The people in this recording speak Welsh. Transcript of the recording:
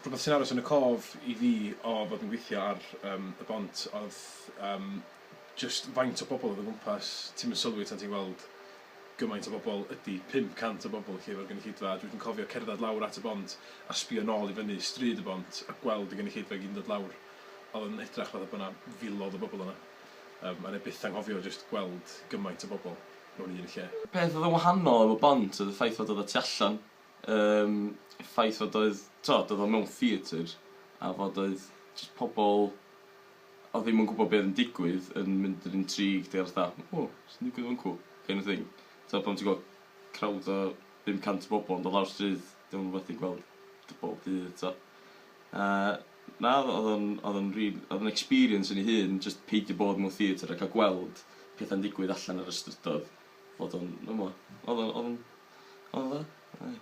Rhywbeth sy'n aros yn y cof i fi o fod yn gweithio ar yym y bont oedd yym jyst faint o bobl oedd o gwmpas. Ti'm yn sylwi tan ti'n gweld gymaint o bobl ydy 500 o bobl 'lly efo'r gynulleidfa. Dwi yn cofio cerdded lawr at y bont a sbio nôl i fyny stryd y bont a gweld y gynulleidfa i gyd yn dod lawr. Oedd o'n edrach fatha bod 'na filoedd o bobl yna. Yym a wna i byth anghofio jyst gweld gymaint o bobl mewn un lle. Peth oedd yn wahanol am y bont oedd y ffaith fod oedd o tu allan. Yym y ffaith fod oedd, t'od, oedd o mewn theatr a fod oedd jyst pobl oedd ddim yn gwybod be oedd yn digwydd yn mynd yn intrigued a fatha, "O, sy'n digwydd fancw?" kind of thing. T'od pan ti'n gweld crowd o 500 o bobl yn dod lawr stryd, 'di o'm rwbeth ti'n gweld bob dydd, t'o'. A na, oedd o'n oedd o'n ril- oedd o'n experience yn ei hun, jyst peidio bod mewn theatr a cael gweld pethau'n digwydd allan ar y strydoedd. Fod o'n, dwi'm 'bo, oedd o'n oedd o'n oedd o'n dda, aye.